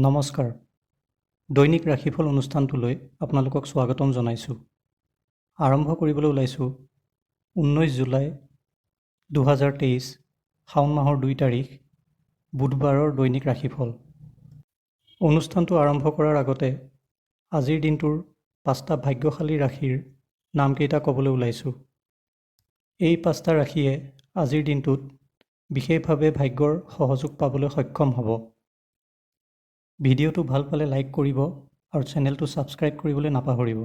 নমস্কাৰ, দৈনিক ৰাশিফল অনুষ্ঠানটোলৈ আপোনালোকক স্বাগতম জনাইছোঁ। আৰম্ভ কৰিবলৈ ওলাইছোঁ 19 জুলাই 2023 শাওণ মাহৰ 2 তাৰিখ বুধবাৰৰ দৈনিক ৰাশিফল। অনুষ্ঠানটো আৰম্ভ কৰাৰ আগতে আজিৰ দিনটোৰ 5টা ভাগ্যশালী ৰাশিৰ নামকেইটা ক'বলৈ ওলাইছোঁ। এই 5টা ৰাশিয়ে আজিৰ দিনটোত বিশেষভাৱে ভাগ্যৰ সহযোগ পাবলৈ সক্ষম হ'ব। ভিডিঅ'টো ভাল পালে লাইক কৰিব আৰু চেনেলটো ছাবস্ক্ৰাইব কৰিবলৈ নাপাহৰিব।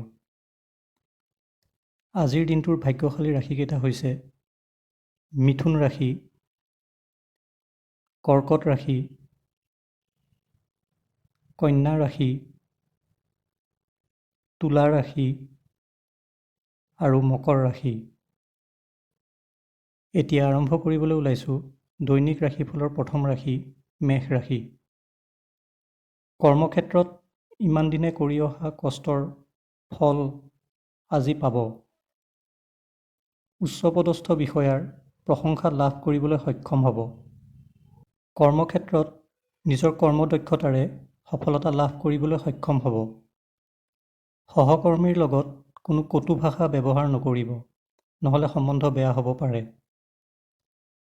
আজিৰ দিনটোৰ ভাগ্যশালী ৰাশিকেইটা হৈছে মিথুন ৰাশি, কৰ্কট ৰাশি, কন্যা ৰাশি, তুলা ৰাশি আৰু মকৰ ৰাশি। এতিয়া আৰম্ভ কৰিবলৈ ওলাইছোঁ দৈনিক ৰাশিফলৰ প্ৰথম ৰাশি মেষ ৰাশি। কৰ্মক্ষেত্ৰত ইমান দিনে কৰি অহা কষ্টৰ ফল আজি পাব। উচ্চপদস্থ বিষয়াৰ প্ৰশংসা লাভ কৰিবলৈ সক্ষম হ'ব। কৰ্মক্ষেত্ৰত নিজৰ কৰ্মদক্ষতাৰে সফলতা লাভ কৰিবলৈ সক্ষম হ'ব। সহকৰ্মীৰ লগত কোনো কটু ভাষা ব্যৱহাৰ নকৰিব, নহ'লে সম্বন্ধ বেয়া হ'ব পাৰে।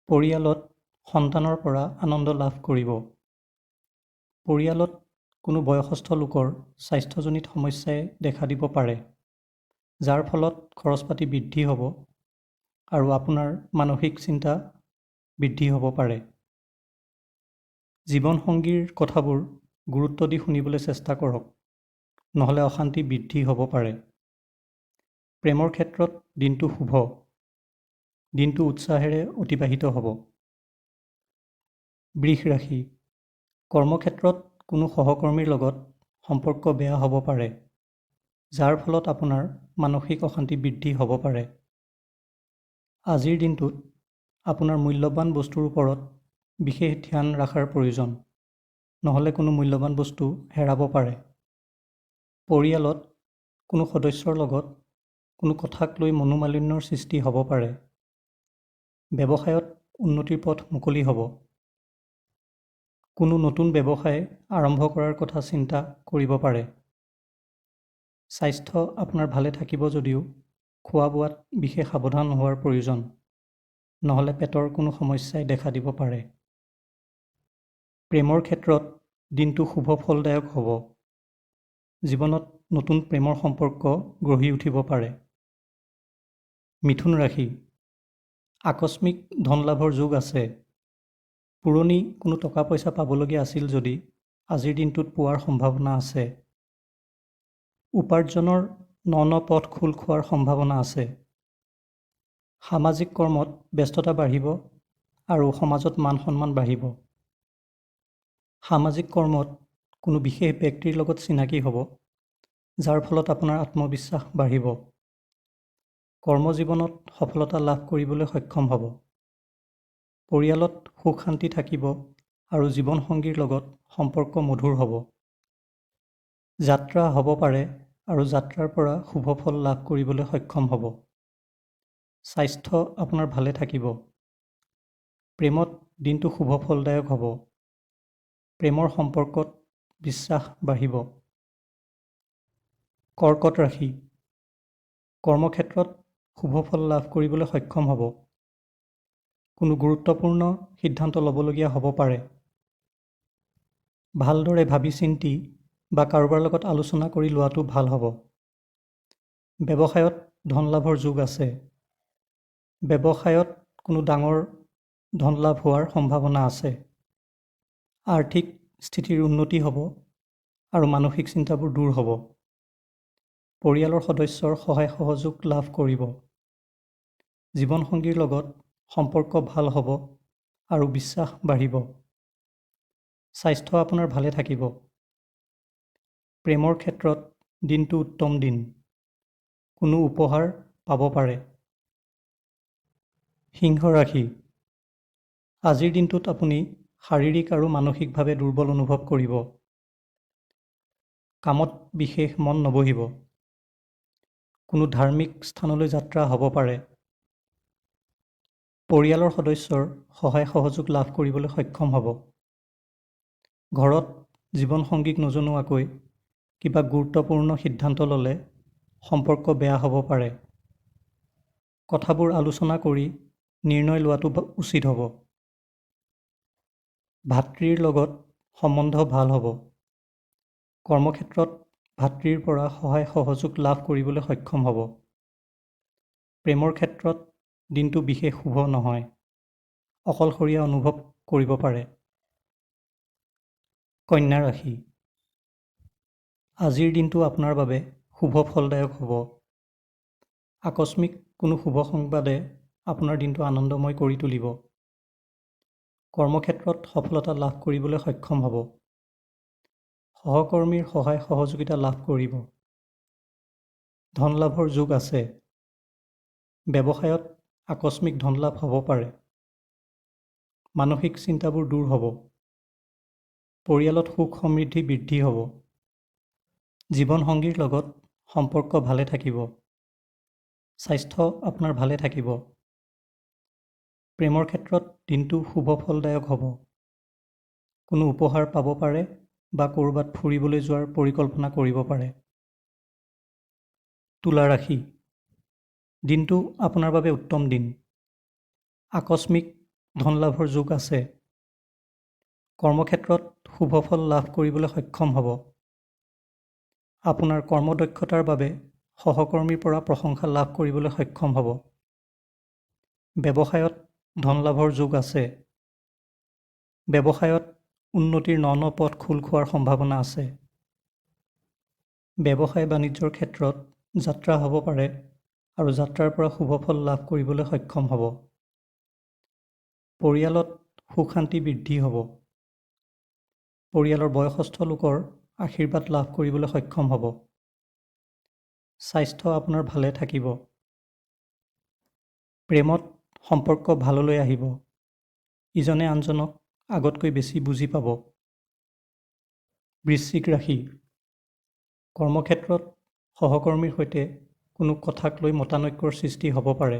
পৰিয়ালত সন্তানৰ পৰা আনন্দ লাভ কৰিব। পৰিয়ালত কোনো বয়সস্থ লোকৰ স্বাস্থ্যজনিত সমস্যাই দেখা দিব পাৰে, যাৰ ফলত খৰচ পাতি বৃদ্ধি হ'ব আৰু আপোনাৰ মানসিক চিন্তা বৃদ্ধি হ'ব পাৰে। জীৱনসংগীৰ কথাবোৰ গুৰুত্ব দি শুনিবলৈ চেষ্টা কৰক, নহ'লে অশান্তি বৃদ্ধি হ'ব পাৰে। প্ৰেমৰ ক্ষেত্ৰত দিনটো শুভ। দিনটো উৎসাহেৰে অতিবাহিত হ'ব। বৃষ ৰাশি, কৰ্মক্ষেত্ৰত কোনো সহকৰ্মীৰ লগত সম্পৰ্ক বেয়া হ'ব পাৰে, যাৰ ফলত আপোনাৰ মানসিক অশান্তি বৃদ্ধি হ'ব পাৰে। আজিৰ দিনটোত আপোনাৰ মূল্যৱান বস্তুৰ ওপৰত বিশেষ ধ্যান ৰখাৰ প্ৰয়োজন, নহ'লে কোনো মূল্যৱান বস্তু হেৰাব পাৰে। পৰিয়ালত কোনো সদস্যৰ লগত কোনো কথাক লৈ মনোমালিন্যৰ সৃষ্টি হ'ব পাৰে। ব্যৱসায়ত উন্নতিৰ পথ মুকলি হ'ব। কোনো নতুন ব্যৱসায় আৰম্ভ কৰাৰ কথা চিন্তা কৰিব পাৰে। স্বাস্থ্য আপোনাৰ ভালে থাকিব যদিও খোৱা বোৱাত বিশেষ সাৱধান হোৱাৰ প্ৰয়োজন, নহ'লে পেটৰ কোনো সমস্যাই দেখা দিব পাৰে। প্ৰেমৰ ক্ষেত্ৰত দিনটো শুভ ফলদায়ক হ'ব। জীৱনত নতুন প্ৰেমৰ সম্পৰ্ক গঢ়ি উঠিব পাৰে। মিথুন ৰাশি, আকস্মিক ধন লাভৰ যোগ আছে। পুৰণি কোনো টকা পইচা পাবলগীয়া আছিল যদি আজিৰ দিনটোত পোৱাৰ সম্ভাৱনা আছে। উপাৰ্জনৰ ন ন পথ খোল খোৱাৰ সম্ভাৱনা আছে। সামাজিক কৰ্মত ব্যস্ততা বাঢ়িব আৰু সমাজত মান সন্মান বাঢ়িব। সামাজিক কৰ্মত কোনো বিশেষ ব্যক্তিৰ লগত চিনাকি হ'ব, যাৰ ফলত আপোনাৰ আত্মবিশ্বাস বাঢ়িব। কৰ্মজীৱনত সফলতা লাভ কৰিবলৈ সক্ষম হ'ব। পৰিয়ালত সুখ শান্তি থাকিব আৰু জীৱনসংগীৰ লগত সম্পৰ্ক মধুৰ হ'ব। যাত্ৰা হ'ব পাৰে আৰু যাত্ৰাৰ পৰা শুভ ফল লাভ কৰিবলৈ সক্ষম হ'ব। স্বাস্থ্য আপোনাৰ ভালে থাকিব। প্ৰেমত দিনটো শুভ ফলদায়ক হ'ব। প্ৰেমৰ সম্পৰ্কত বিশ্বাস বাঢ়িব। কৰ্কট ৰাশি, কৰ্মক্ষেত্ৰত শুভ ফল লাভ কৰিবলৈ সক্ষম হ'ব। কোনো গুৰুত্বপূৰ্ণ সিদ্ধান্ত ল'বলগীয়া হ'ব পাৰে। ভালদৰে ভাবি চিন্তি বা কাৰোবাৰ লগত আলোচনা কৰি লোৱাটো ভাল হ'ব। ব্যৱসায়ত ধন লাভৰ যোগ আছে। ব্যৱসায়ত কোনো ডাঙৰ ধন লাভ হোৱাৰ সম্ভাৱনা আছে। আৰ্থিক স্থিতিৰ উন্নতি হ'ব আৰু মানসিক চিন্তাবোৰ দূৰ হ'ব। পৰিয়ালৰ সদস্যৰ সহায় সহযোগ লাভ কৰিব। জীৱনসংগীৰ লগত সম্পৰ্ক ভাল হ'ব আৰু বিশ্বাস বাঢ়িব। স্বাস্থ্য আপোনাৰ ভালে থাকিব। প্ৰেমৰ ক্ষেত্ৰত দিনটো উত্তম দিন। কোনো উপহাৰ পাব পাৰে। সিংহ ৰাশি, আজিৰ দিনটোত আপুনি শাৰীৰিক আৰু মানসিকভাৱে দুৰ্বল অনুভৱ কৰিব। কামত বিশেষ মন নবহিব। কোনো ধাৰ্মিক স্থানলৈ যাত্ৰা হ'ব পাৰে। পৰিয়ালৰ সদস্যৰ সহায় সহযোগ লাভ কৰিবলৈ সক্ষম হ'ব। ঘৰত জীৱনসংগীক নজনোৱাকৈ কিবা গুৰুত্বপূৰ্ণ সিদ্ধান্ত ল'লে সম্পৰ্ক বেয়া হ'ব পাৰে। কথাবোৰ আলোচনা কৰি নিৰ্ণয় লোৱাটো উচিত হ'ব। ভাতৃৰ লগত সম্বন্ধ ভাল হ'ব। কৰ্মক্ষেত্ৰত ভাতৃৰ পৰা সহায় সহযোগ লাভ কৰিবলৈ সক্ষম হ'ব। প্ৰেমৰ ক্ষেত্ৰত দিনটো বিশেষ শুভ নহয়। অকলশৰীয়া অনুভৱ কৰিব পাৰে। কন্যা ৰাশি, আজিৰ দিনটো আপোনাৰ বাবে শুভ ফলদায়ক হ'ব। আকস্মিক কোনো শুভ সংবাদে আপোনাৰ দিনটো আনন্দময় কৰি তুলিব। কৰ্মক্ষেত্ৰত সফলতা লাভ কৰিবলৈ সক্ষম হ'ব। সহকৰ্মীৰ সহায় সহযোগিতা লাভ কৰিব। ধন লাভৰ যোগ আছে। ব্যৱসায়ত আকস্মিক ধন লাভ হ'ব পাৰে। মানসিক চিন্তাবোৰ দূৰ হ'ব। পৰিয়ালত সুখ সমৃদ্ধি বৃদ্ধি হ'ব। জীৱনসংগীৰ লগত সম্পৰ্ক ভালে থাকিব। স্বাস্থ্য আপোনাৰ ভালে থাকিব। প্ৰেমৰ ক্ষেত্ৰত দিনটো শুভ ফলদায়ক হ'ব। কোনো উপহাৰ পাব পাৰে বা ক'ৰবাত ফুৰিবলৈ যোৱাৰ পৰিকল্পনা কৰিব পাৰে। তুলা ৰাশি, দিনটো আপোনাৰ বাবে উত্তম দিন। আকস্মিক ধন লাভৰ যোগ আছে। কৰ্মক্ষেত্ৰত শুভ ফল লাভ কৰিবলৈ সক্ষম হ'ব। আপোনাৰ কৰ্মদক্ষতাৰ বাবে সহকৰ্মীৰ পৰা প্ৰশংসা লাভ কৰিবলৈ সক্ষম হ'ব। ব্যৱসায়ত ধন লাভৰ যোগ আছে। ব্যৱসায়ত উন্নতিৰ ন ন পথ খোল খোৱাৰ সম্ভাৱনা আছে। ব্যৱসায় বাণিজ্যৰ ক্ষেত্ৰত যাত্ৰা হ'ব পাৰে আৰু যাত্ৰাৰ পৰা শুভ ফল লাভ কৰিবলৈ সক্ষম হ'ব। পৰিয়ালত সুখ শান্তি বৃদ্ধি হ'ব। পৰিয়ালৰ বয়সস্থ লোকৰ আশীৰ্বাদ লাভ কৰিবলৈ সক্ষম হ'ব। স্বাস্থ্য আপোনাৰ ভালে থাকিব। প্ৰেমত সম্পৰ্ক ভাললৈ আহিব। ইজনে আনজনক আগতকৈ বেছি বুজি পাব। বৃশ্চিক ৰাশি, কৰ্মক্ষেত্ৰত সহকৰ্মীৰ সৈতে কোনো কথাক লৈ মতানৈক্যৰ সৃষ্টি হ'ব পাৰে।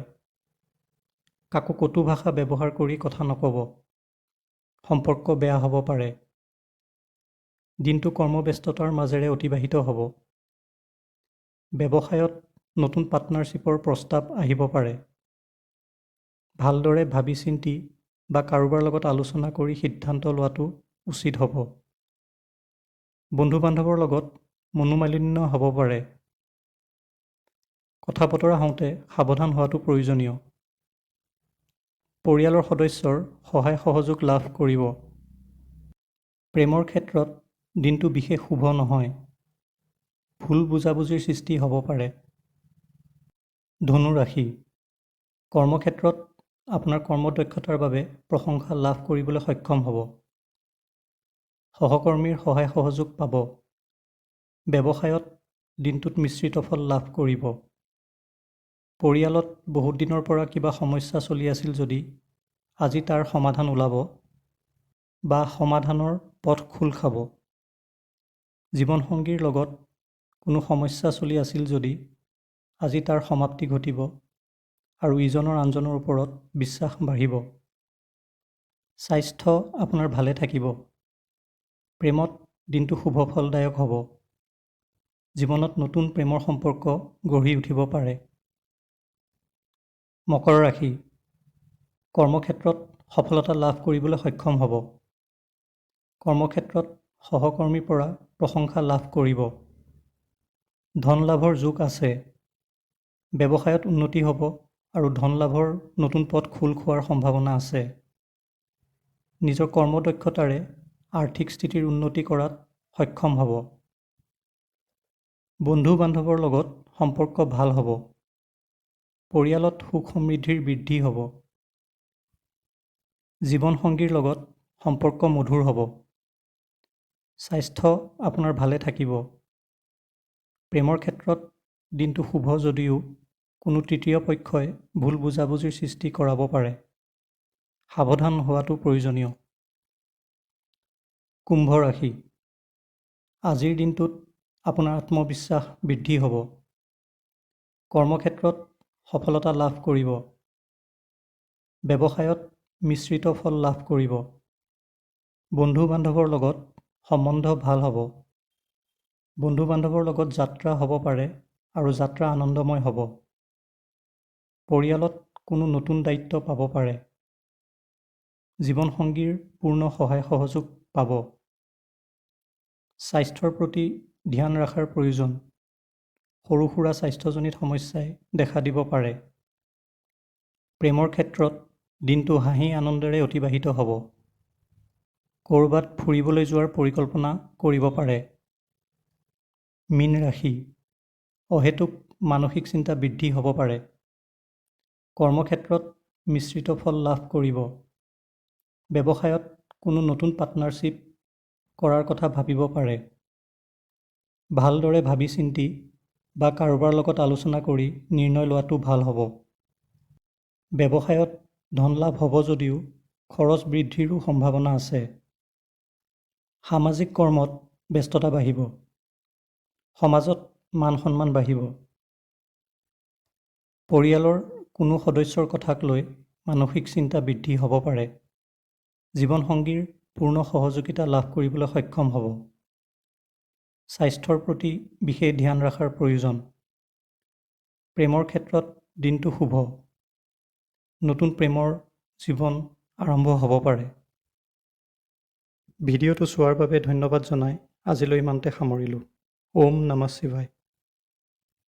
কাকো কটু ভাষা ব্যৱহাৰ কৰি কথা নক'ব। সম্পৰ্ক বেয়া হ'ব পাৰে। দিনটো কৰ্মব্যস্ততাৰ মাজেৰে অতিবাহিত হ'ব। ব্যৱসায়ত নতুন পাৰ্টনাৰশ্বিপৰ প্ৰস্তাৱ আহিব পাৰে। ভালদৰে ভাবি চিন্তি বা কাৰোবাৰ লগত আলোচনা কৰি সিদ্ধান্ত লোৱাটো উচিত হ'ব। বন্ধু বান্ধৱৰ লগত মনোমালিন্য হ'ব পাৰে। কথা বতৰা হওঁতে সাৱধান হোৱাটো প্ৰয়োজনীয়। পৰিয়ালৰ সদস্যৰ সহায় সহযোগ লাভ কৰিব। প্ৰেমৰ ক্ষেত্ৰত দিনটো বিশেষ শুভ নহয়। ভুল বুজাবুজিৰ সৃষ্টি হ'ব পাৰে। ধনু ৰাশি, কৰ্মক্ষেত্ৰত আপোনাৰ কৰ্মদক্ষতাৰ বাবে প্ৰশংসা লাভ কৰিবলৈ সক্ষম হ'ব। সহকৰ্মীৰ সহায় সহযোগ পাব। ব্যৱসায়ত দিনটোত মিশ্ৰিত ফল লাভ কৰিব। পৰিয়ালত বহুত দিনৰ পৰা কিবা সমস্যা চলি আছিল যদি আজি তাৰ সমাধান ওলাব বা সমাধানৰ পথ খোল খাব। জীৱনসংগীৰ লগত কোনো সমস্যা চলি আছিল যদি আজি তাৰ সমাপ্তি ঘটিব আৰু ইজনৰ আনজনৰ ওপৰত বিশ্বাস বাঢ়িব। স্বাস্থ্য আপোনাৰ ভালে থাকিব। প্ৰেমত দিনটো শুভ ফলদায়ক হ'ব। জীৱনত নতুন প্ৰেমৰ সম্পৰ্ক গঢ়ি উঠিব পাৰে। মকৰ ৰাশি, কৰ্মক্ষেত্ৰত সফলতা লাভ কৰিবলৈ সক্ষম হ'ব। কৰ্মক্ষেত্ৰত সহকৰ্মীৰ পৰা প্ৰশংসা লাভ কৰিব। ধন লাভৰ যোগ আছে। ব্যৱসায়ত উন্নতি হ'ব আৰু ধন লাভৰ নতুন পথ খোল খোৱাৰ সম্ভাৱনা আছে। নিজৰ কৰ্মদক্ষতাৰে আৰ্থিক স্থিতিৰ উন্নতি কৰাত সক্ষম হ'ব। বন্ধু বান্ধৱৰ লগত সম্পৰ্ক ভাল হ'ব। পৰিয়ালত সুখ সমৃদ্ধিৰ বৃদ্ধি হ'ব। জীৱনসংগীৰ লগত সম্পৰ্ক মধুৰ হ'ব। স্বাস্থ্য আপোনাৰ ভালে থাকিব। প্ৰেমৰ ক্ষেত্ৰত দিনটো শুভ যদিও কোনো তৃতীয় পক্ষই ভুল বুজাবুজিৰ সৃষ্টি কৰাব পাৰে। সাৱধান হোৱাটো প্ৰয়োজনীয়। কুম্ভ ৰাশি, আজিৰ দিনটোত আপোনাৰ আত্মবিশ্বাস বৃদ্ধি হ'ব। কৰ্মক্ষেত্ৰত সফলতা লাভ কৰিব। ব্যৱসায়ত মিশ্ৰিত ফল লাভ কৰিব। বন্ধু বান্ধৱৰ লগত সম্বন্ধ ভাল হ'ব। বন্ধু-বান্ধৱৰ লগত যাত্ৰা হ'ব পাৰে আৰু যাত্ৰা আনন্দময় হ'ব। পৰিয়ালত কোনো নতুন দায়িত্ব পাব পাৰে। জীৱনসংগীৰ পূৰ্ণ সহায়-সহযোগ পাব। স্বাস্থ্যৰ প্ৰতি ধ্যান ৰাখাৰ প্ৰয়োজন। সৰু-সুৰা স্বাস্থ্যজনিত সমস্যাই দেখা দিব পাৰে। প্ৰেমৰ ক্ষেত্ৰত দিনটো হাঁহি আনন্দেৰে অতিবাহিত হ'ব। ক'ৰবাত ফুৰিবলৈ যোৱাৰ পৰিকল্পনা কৰিব পাৰে। মীন ৰাশি, অহেতুক মানসিক চিন্তা বৃদ্ধি হ'ব পাৰে। কৰ্মক্ষেত্ৰত মিশ্ৰিত ফল লাভ কৰিব। ব্যৱসায়ত কোনো নতুন পাৰ্টনাৰশ্বিপ কৰাৰ কথা ভাবিব পাৰে। ভালদৰে ভাবি চিন্তি বা কাৰোবাৰ লগত আলোচনা কৰি নিৰ্ণয় লোৱাটো ভাল হ'ব। ব্যৱসায়ত ধন লাভ হ'ব যদিও খৰচ বৃদ্ধিৰো সম্ভাৱনা আছে। সামাজিক কৰ্মত ব্যস্ততা বাঢ়িব। সমাজত মান সন্মান বাঢ়িব। পৰিয়ালৰ কোনো সদস্যৰ কথাক লৈ মানসিক চিন্তা বৃদ্ধি হ'ব পাৰে। জীৱনসংগীৰ পূৰ্ণ সহযোগিতা লাভ কৰিবলৈ সক্ষম হ'ব। স্বাস্থ্যৰ প্ৰতি বিশেষ ধ্যান ৰাখাৰ প্ৰয়োজন। প্ৰেমৰ ক্ষেত্ৰত দিনটো শুভ। নতুন প্ৰেমৰ জীৱন আৰম্ভ হ'ব পাৰে। ভিডিঅ'টো চোৱাৰ বাবে ধন্যবাদ জনাই আজিলৈ ইমানতে সামৰিলোঁ। ওম নমঃ শিৱায়।